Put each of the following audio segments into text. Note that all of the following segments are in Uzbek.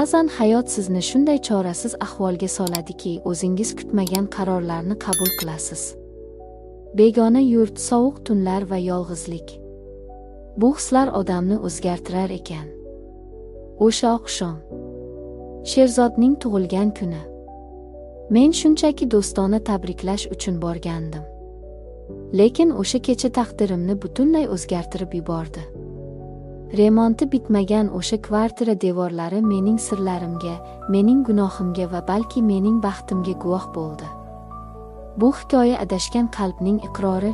Ba'zan hayot sizni shunday chorasiz ahvolga soladiki, o'zingiz kutmagan qarorlarni qabul qilasiz. Begona yurt, sovuq tunlar va yolg'izlik. Bu hislar odamni o'zgartirar ekan. O'sha oqshom. Sherzodning tug'ilgan kuni. Men shunchaki do'stona tabriklash uchun borgandim. Lekin o'sha kecha taqdirimni butunlay o'zgartirib yubordi. Remonti bitmagan o'sha kvartira devorlari mening sirlarimga, mening gunohimga va balki mening baxtimga guvoh bo'ldi. Bu hikoya adashgan qalbning iqrori.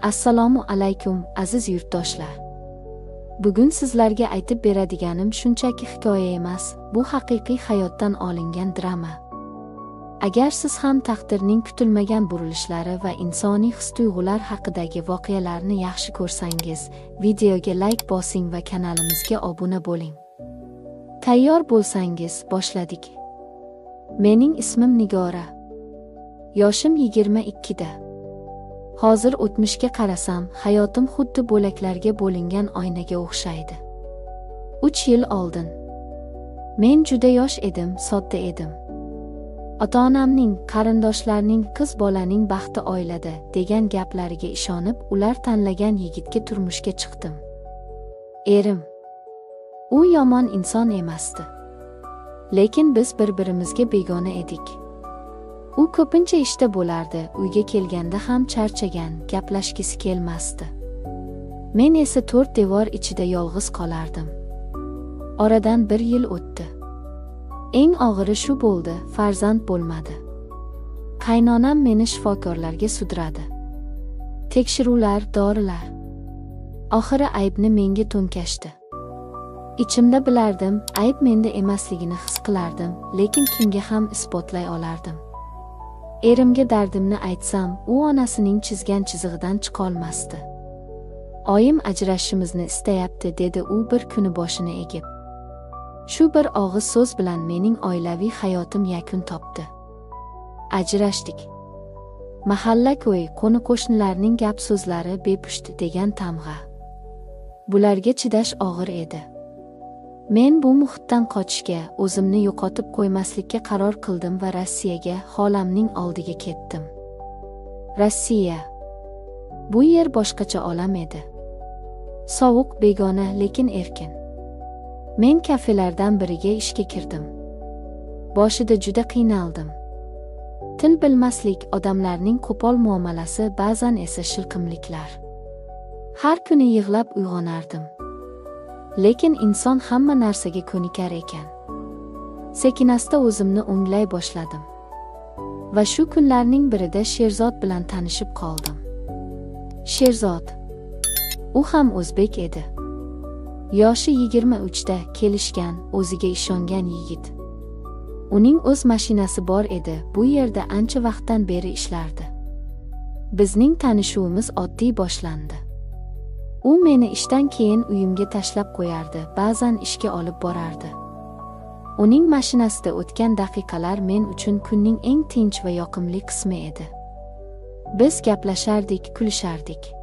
Assalomu alaykum, aziz yurtdoshlar. Bugun sizlarga aytib beradiganim shunchaki hikoya emas, bu haqiqiy hayotdan olingan drama. Agar siz ham taqdirning kutilmagan burilishlari va insoniy his-tuyg'ular haqidagi voqealarni yaxshi ko'rsangiz, videoga like bosing va kanalimizga obuna bo'ling. Tayyor bo'lsangiz, boshladik. Mening ismim Nigora. Yoshim 22da. Hozir o'tmishga qarasam, hayotim xuddi bo'laklarga bo'lingan oynaga o'xshaydi. 3 yil oldin. Men juda yosh edim, sodda edim. Ota-onamning, qarindoshlarning qiz bolaning baxti oilada degan gaplariga ishonib, ular tanlagan yigitga turmushga chiqdim. Erim. U yomon inson emasdi. Lekin biz bir-birimizga begona edik. U ko'pincha ishda bo'lardi, uyga kelganda ham charchagan, gaplashgisi kelmasdi. Men esa 4 devor ichida yolg'iz qolardim. Oradan 1 yil o'tdi. Eng og'iri shu bo'ldi, farzand bo'lmadi. Qaynonam meni shifokorlarga sudradi. Tekshiruvlar, dorilar. Oxiri aybni menga to'nkashdi. Ichimda bilardim, ayb menda emasligini his qilardim, lekin kimga ham isbotlay olardim. Erimga dardimni aytsam, u onasining chizgan chizig'idan chiqolmasdi. Oyim ajrashishimizni istayapti, dedi u bir kuni boshini egib. Shu bir og'iz so'z bilan mening oilaviy hayotim yakun topdi. Ajrashdik. Mahalla ko'y, qo'ni-qo'shnilarning gap so'zlari bepusht degan tamg'a. Bularga chidash og'ir edi. Men bu muhitdan qochishga, o'zimni yo'qotib qo'ymaslikka qaror qildim va Rossiyaga, xolamning oldiga ketdim. Rossiya. Bu yer boshqacha olam edi. Sovuq, begona, lekin erkin. Men kafelardan biriga ishga kirdim. Boshida juda qiynaldim. Til bilmaslik, odamlarning qo'pol muomalasi, ba'zan esa shilqimliklar. Har kuni yig'lab uyg'onardim. Lekin inson hamma narsaga ko'nikar ekan. Sekin-asta o'zimni o'nglay boshladim. Va shu kunlarning birida Sherzod bilan tanishib qoldim. Sherzod. U ham o'zbek edi. Yoshi 23da, kelishgan, o'ziga ishongan yigit. Uning o'z mashinasi bor edi, bu yerda ancha vaqtdan beri ishlardi. Bizning tanishuvimiz oddiy boshlandi. U meni ishdan keyin uyimga tashlab qo'yardi, ba'zan ishga olib borardi. Uning mashinasida o'tgan daqiqalar men uchun kunning eng tinch va yoqimli qismi edi. Biz gaplashardik, kulishardik.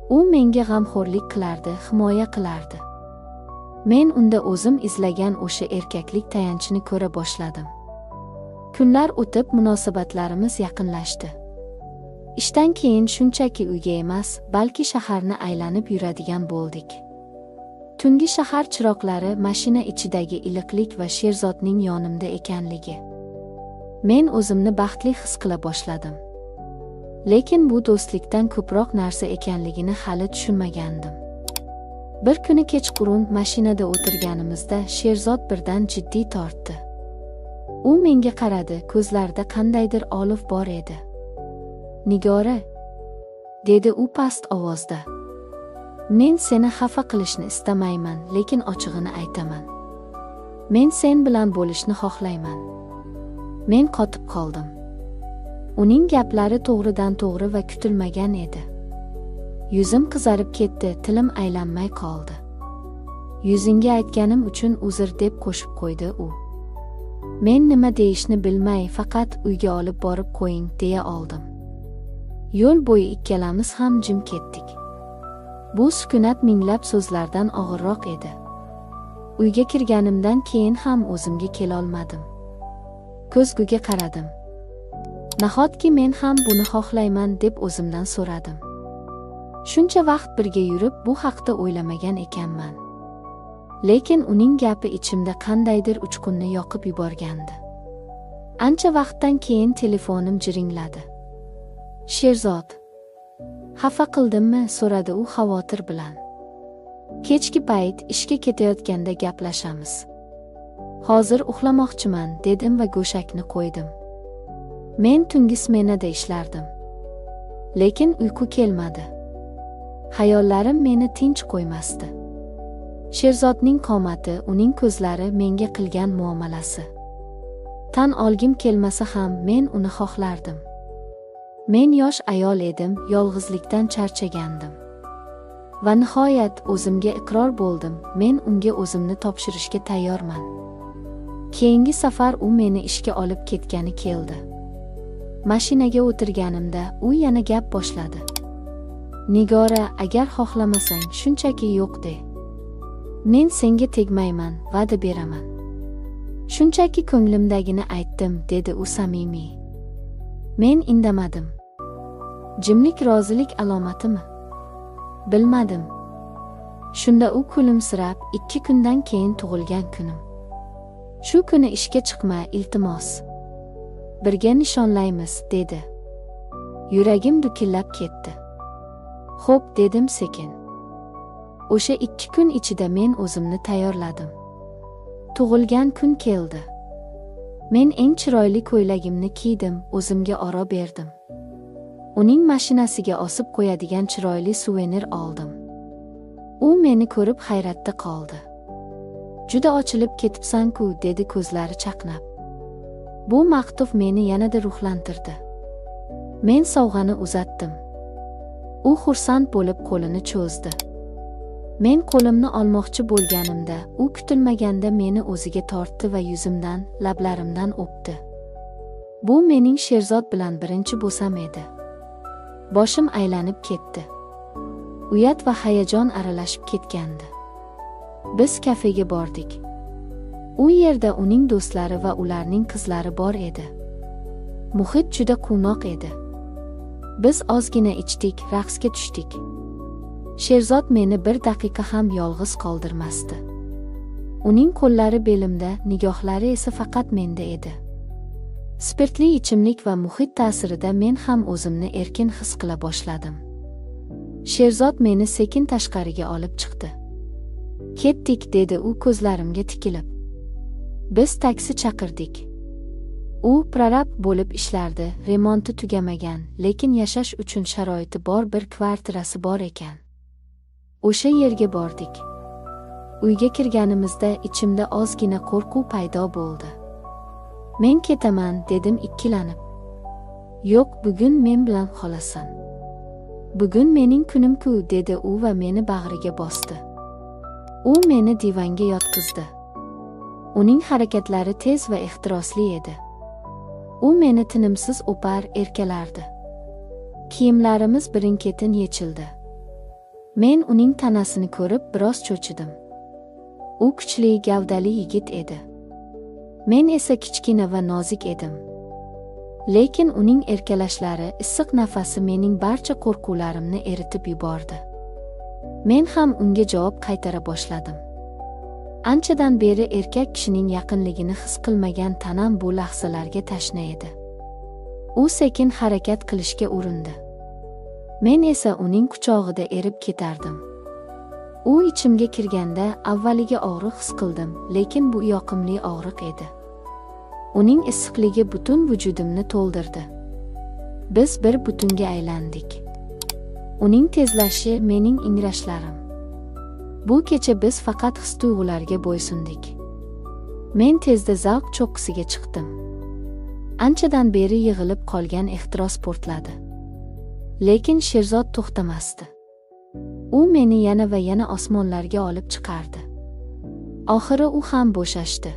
U menga g'amxo'rlik qilardi, himoya qilardi. Men unda o'zim izlagan o'sha erkaklik tayanchini ko'ra boshladim. Kunlar o'tib, munosabatlarimiz yaqinlashdi. Ishdan keyin shunchaki uyga emas, balki shaharni aylanib yuradigan bo'ldik. Tungi shahar chiroqlari, mashina ichidagi iliqlik va Sherzodning yonimda ekanligi. Men o'zimni baxtli his qila boshladim. Lekin bu do'stlikdan ko'proq narsa ekanligini hali tushunmagandim. Bir kuni kechqurun mashinada o'tirganimizda Sherzod birdan jiddiy tortdi. U menga qaradi, ko'zlarida qandaydir olov bor edi. Nigora, dedi u past ovozda. Men seni xafa qilishni istamayman, lekin ochig'ini aytaman. Men sen bilan bo'lishni xohlayman. Men qotib qoldim. Uning gaplari to'g'ridan to'g'ri va kutilmagan edi. Yuzim qizarib ketdi, tilim aylanmay qoldi. Yuzingga aytganim uchun uzr, deb qo'shib qo'ydi u. Men nima deyishni bilmay, faqat uyga olib borib qo'ying, deya oldim. Yo'l bo'yi ikkalamiz ham jim ketdik. Bu sukunat minglab so'zlardan og'irroq edi. Uyga kirganimdan keyin ham o'zimga kelolmadim. Ko'zguga qaradim. Nahotki men ham buni xohlayman deb o'zimdan so'radim. Shuncha vaqt birga yurib bu haqda o'ylamagan ekanman. Lekin uning gapi ichimda qandaydir uchqunni yoqib yuborgandi. Ancha vaqtdan keyin telefonim jiringladi. Sherzod. Xafa qildimmi? So'radi u xavotir bilan. Kechki payt ishga ketayotganda gaplashamiz. Hozir uxlamoqchiman, dedim va go'shakni qo'ydim. Men tungi smenada ishlardim. Lekin uyqu kelmadi. Xayollarim meni tinch qo'ymasdi. Sherzodning qomati, uning ko'zlari, menga qilgan muomalasi. Tan olgim kelmasa ham men uni xohlardim. Men yosh ayol edim, yolg'izlikdan charchagandim. Va nihoyat o'zimga iqror bo'ldim, men unga o'zimni topshirishga tayyorman. Keyingi safar u meni ishga olib ketgani keldi. Mashinaga o'tirganimda u yana gap boshladi. Nigora, agar xohlamasang, shunchaki yo'q de. Men senga tegmayman, va'da beraman. Shunchaki ko'nglimdagini aytdim, dedi u samimiy. Men indamadim. Jimlik rozilik alomatimi? Bilmadim. Shunda u kulimsirab, 2 kundan keyin tug'ilgan kunim. Shu kuni ishga chiqma, iltimos. Birga nishonlaymiz, dedi. Yuragim dukillab ketdi. Xo'p, dedim sekin. O'sha 2 kun ichida men o'zimni tayyorladim. Tug'ilgan kun keldi. Men eng chiroyli ko'ylagimni kiydim, o'zimga oro berdim. Uning mashinasiga osib qo'yadigan chiroyli suvenir oldim. U meni ko'rib hayratda qoldi. Juda ochilib ketibsan-ku, dedi ko'zlari chaqnab. Bu maqtov meni yanada ruhlantirdi. Men sovg'ani uzatdim. U xursand bo'lib qo'lini cho'zdi. Men qo'limni olmoqchi bo'lganimda, u kutilmaganda meni o'ziga tortdi va yuzimdan, lablarimdan o'pdi. Bu mening Sherzod bilan birinchi bo'sam edi. Boshim aylanib ketdi. Uyat va hayajon aralashib ketgandi. Biz kafega bordik. U yerda uning do'stlari va ularning qizlari bor edi. Muhit juda quvnoq edi. Biz ozgina ichdik, raqsga tushdik. Sherzod meni bir daqiqa ham yolg'iz qoldirmasdi. Uning qo'llari belimda, nigohlari esa faqat menda edi. Spirtli ichimlik va muhit ta'sirida men ham o'zimni erkin his qila boshladim. Sherzod meni sekin tashqariga olib chiqdi. Ketdik, dedi u ko'zlarimga tikilib. Biz taksi chaqirdik. U prorab bo'lib ishlardi, remonti tugamagan, lekin yashash uchun sharoiti bor bir kvartirasi bor ekan. O'sha yerga bordik. Uyga kirganimizda ichimda ozgina qo'rquv paydo bo'ldi. Men ketaman, dedim ikkilanib. Yo'q, bugun men bilan qolasan. Bugun mening kunim-ku, dedi u va meni bag'riga bosdi. U meni divanga yotqizdi. Uning harakatlari tez va ehtirosli edi. U meni tinimsiz o'par, erkalardi. Kiyimlarimiz birin-ketin yechildi. Men uning tanasini ko'rib biroz cho'chidim. U kuchli, gavdali yigit edi. Men esa kichkina va nozik edim. Lekin uning erkalashlari, issiq nafasi mening barcha qo'rquvlarimni eritib yubordi. Men ham unga javob qaytara boshladim. Anchadan beri erkak kishining yaqinligini his qilmagan tanam bu lahzalarga tashna edi. U sekin harakat qilishga urindi. Men esa uning quchog'ida erib ketardim. U ichimga kirganda avvaliga og'riq his qildim, lekin bu yoqimli og'riq edi. Uning issiqligi butun vujudimni to'ldirdi. Biz bir butunga aylandik. Uning tezlashi, mening ingrashlarim. Bu kecha biz faqat his-tuyg'ularga bo'ysundik. Men tezda zavq cho'qqisiga chiqdim. Anchadan beri yig'ilib qolgan ehtiros portladi. Lekin Sherzod to'xtamasdi. U meni yana va yana osmonlarga olib chiqardi. Oxiri u ham bo'shashdi.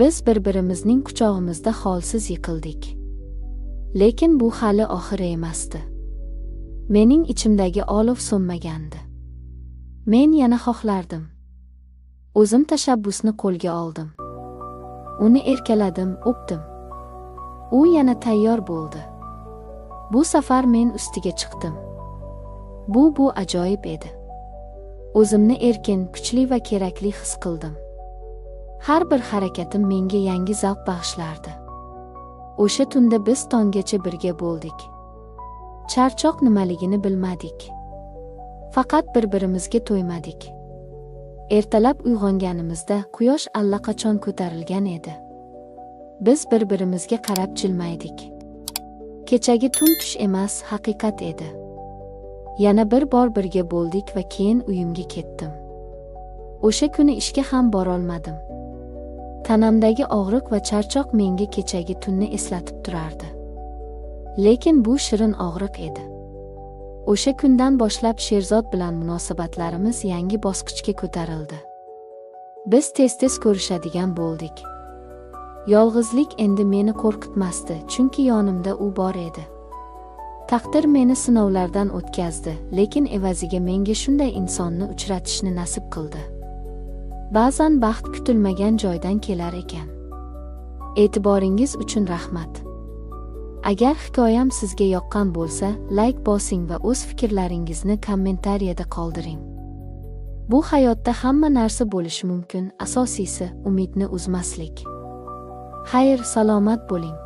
Biz bir-birimizning quchog'imizda holsiz yiqildik. Lekin bu hali oxiri emasdi. Mening ichimdagi olov so'nmagandi. Men yana xohlardim. O'zim tashabbusni qo'lga oldim. Uni erkaladim, o'pdim. U yana tayyor bo'ldi. Bu safar men ustiga chiqdim. Bu ajoyib edi. O'zimni erkin, kuchli va kerakli his qildim. Har bir harakatim menga yangi zavq bag'ishlardi. O'sha tunda biz tonggacha birga bo'ldik. Charchoq nimaligini bilmadik. Faqat bir-birimizga to'ymadik. Ertalab uyg'onganimizda quyosh allaqachon ko'tarilgan edi. Biz bir-birimizga qarab jilmaydik. Kechagi tun tush emas, haqiqat edi. Yana bir bor birga bo'ldik va keyin uyimga ketdim. O'sha kuni ishga ham borolmadim. Tanamdagi og'riq va charchoq menga kechagi tunni eslatib turardi. Lekin bu shirin og'riq edi. O'sha kundan boshlab Sherzod bilan munosabatlarimiz yangi bosqichga ko'tarildi. Biz tez-tez ko'rishadigan bo'ldik. Yolg'izlik endi meni qo'rqitmasdi, chunki yonimda u bor edi. Taqdir meni sinovlardan o'tkazdi, lekin evaziga menga shunday insonni uchratishni nasib qildi. Ba'zan baxt kutilmagan joydan kelar ekan. E'tiboringiz uchun rahmat. Agar hikoyam sizga yoqqan bo'lsa, like bosing va o'z fikrlaringizni kommentariyada qoldiring. Bu hayotda hamma narsa bo'lishi mumkin, asosiysi umidni uzmaslik. Xayr, salomat bo'ling.